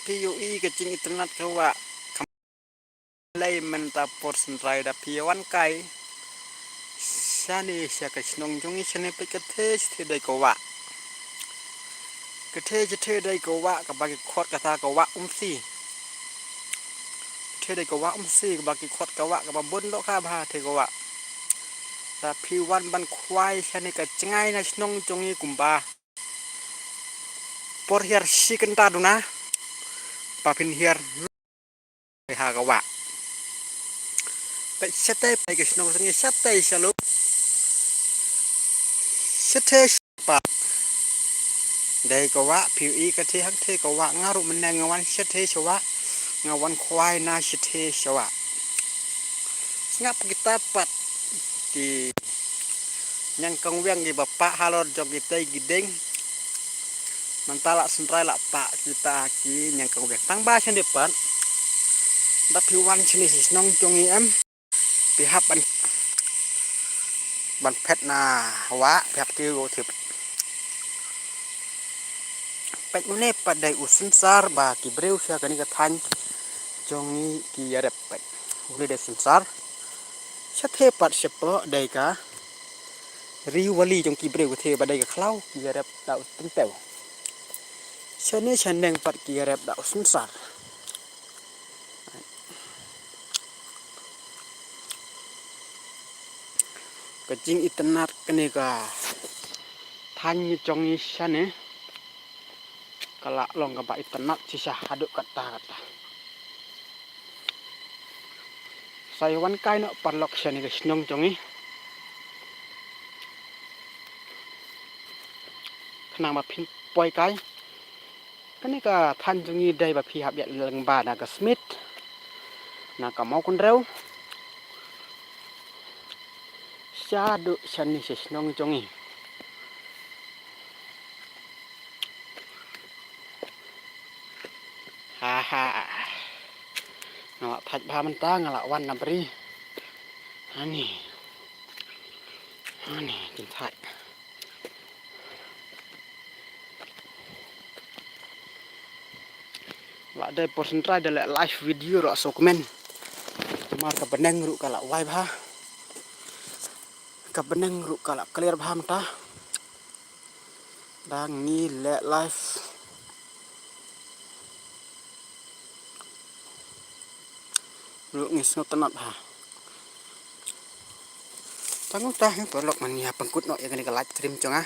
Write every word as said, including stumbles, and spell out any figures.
Phi ïohi ka jingitynnad ka wah. Kam lei mynta por synrai da phi wan kai shane sha ka shnong jong ngi shane peit ka the shathe dei ka wah. Ka the shathe dei ka wah kaba ki khot kata ka wah Umsi. Shathe dei ka wah Umsi kaba ki khot ka wah kaba bun dohkha bha the ka wah. Da phi wan ban khwai shane ka jngai na shnong jong ngi kumba por hiar shi kynta duna ba phin hiar ha ka wah. Peit shatei peit ka shnong jong ngi shatei shaluk. Shatei shapat. Dei ka wah phi ïohi ka the hangtei ka wah nga ruh mynne nga wan shatei sha wah. Nga wan khwai na shatei sha wah. Sngap kita pat ki ñiangkongwiang kiba pah halor jong kitei ki dieng. Mynta la synrai la pah kita ki ñiangkongwiang. Tang ba shane pat da phi wan shane sha shnong jong ngi em. Phi hap ban ban phet na wah phi hap kiew thip. Peit une pat dei u synsar ba ki briew sha kane ka thaiñ jong ngi ki ïarep peit. Une dei synsar. Shatei pat shapoh dei ka ri wali jong ki briew ka the ba dei ka khlaw ki ïarep da u tyngtew. Shane shaneng pat ki ïarep da u synsar. Ka jingitynnad kane ka thaiñ jong ngi shane ka la long kaba itynnad shisha haduh katta katta. Sa ïa wan kai noh paralok shane ka shnong jong ngi. Khnang ba phin poi kai. Kane ka thaiñ jong ngi dei ba phi hap ïaid lyngba na ka Smit na ka Mawkynrew. Shaduh shane sha shnong jong ngi. Ha ha. Nga la thait bha mynta nga la wan na bri. Hani. Hani kin thait. La dei por synrai da leh live video ruh sngewkmen. Namar ka bneng ruh ka la wai bha. Ka bneng ruh ka la clear bha mynta. Da ngi leh live. Ruh ngi sngewtynnad bha. Tang uta hi paralok ngan ïa pynkut noh ïa kane ka live stream jong nga.